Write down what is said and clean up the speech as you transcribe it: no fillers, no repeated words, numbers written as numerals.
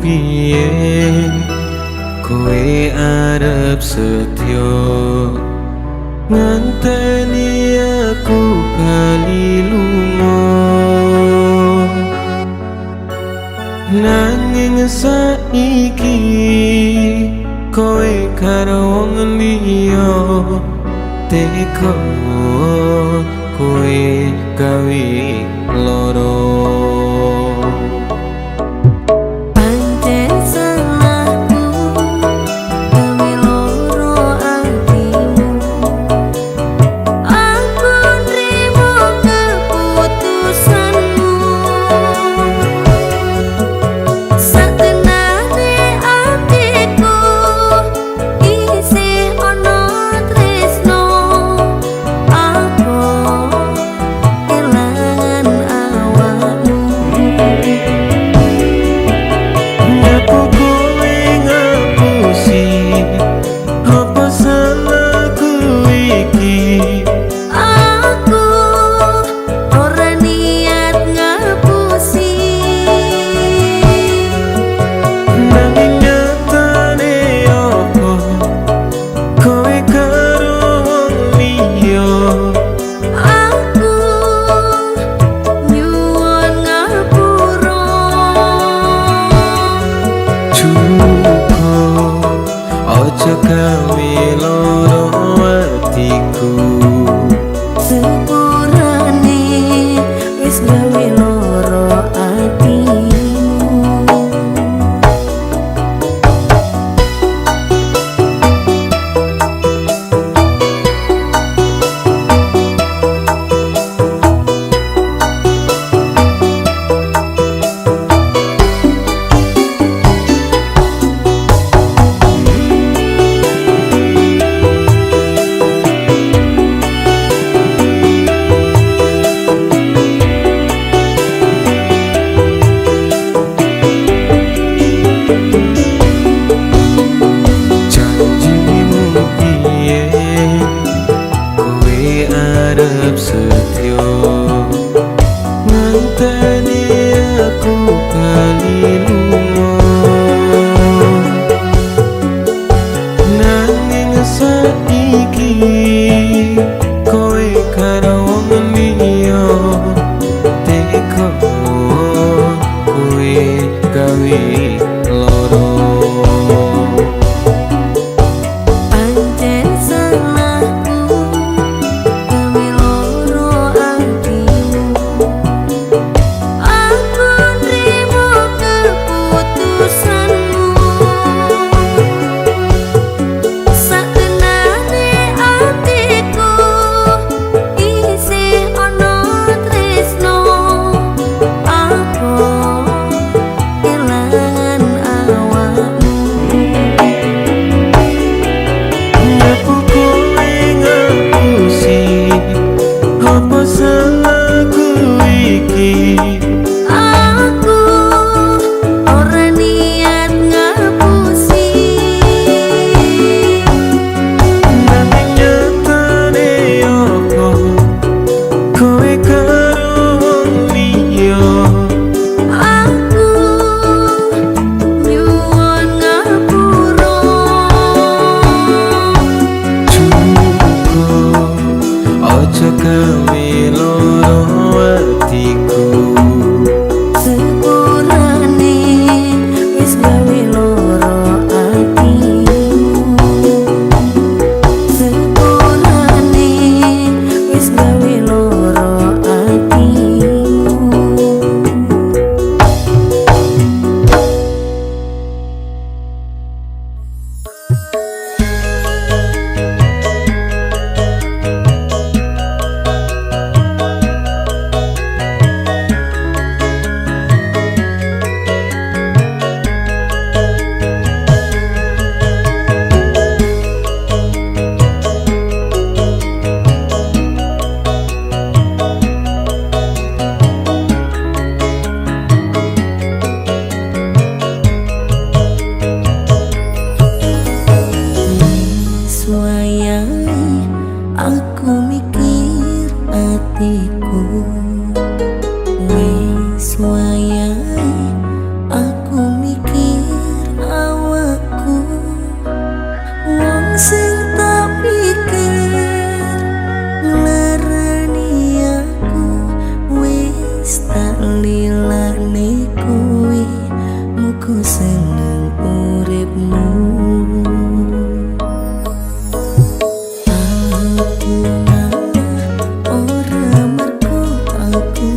Biyen kowe arep setya ngenteni aku bali lunga, nanging saiki kowe karo wong liya. Teko kowe gawe loro. Pancen salahku gawe loro atimu. Aku nrimo keputusanmu. Satenane atiku isih ana tresno. Aku kelangan awakmu. Nyapo kowe ngapusi? Apa salahku iki? Aku ora niat ngapusi. Nanging nyatane apa kowe karo wong liya? Aku nyuwun ngapura. Cukup, aja gawe loro atiku. Sepurane wis gawe loro atimu. Janjimu biyen kowe arep setya ngenteni aku bali lunga, nanging saiki kowe karo wong liya. Teko kowe gawe loro. Pancen salahku gawe loro atimu. Aku nrimo keputusanmu. Satenane atiku isih ana tresno. Aku kelangan awakmu. Nyapo kowe ngapusi? Apa salahku iki? Aku ora niat ngapusi. Nanging nyatane apa kowe karo wong liya? Aku nyuwun ngapura. Cukup, aja gawe loro atiku. Sepurane wis gawe loro atimu. Sepurane wis gawe loro atimu. Wis wayahe aku mikir atiku. Wis wayahe aku mikir. Selilane kowe, muga seneng uripmu. Aku ngalah ora mergo aku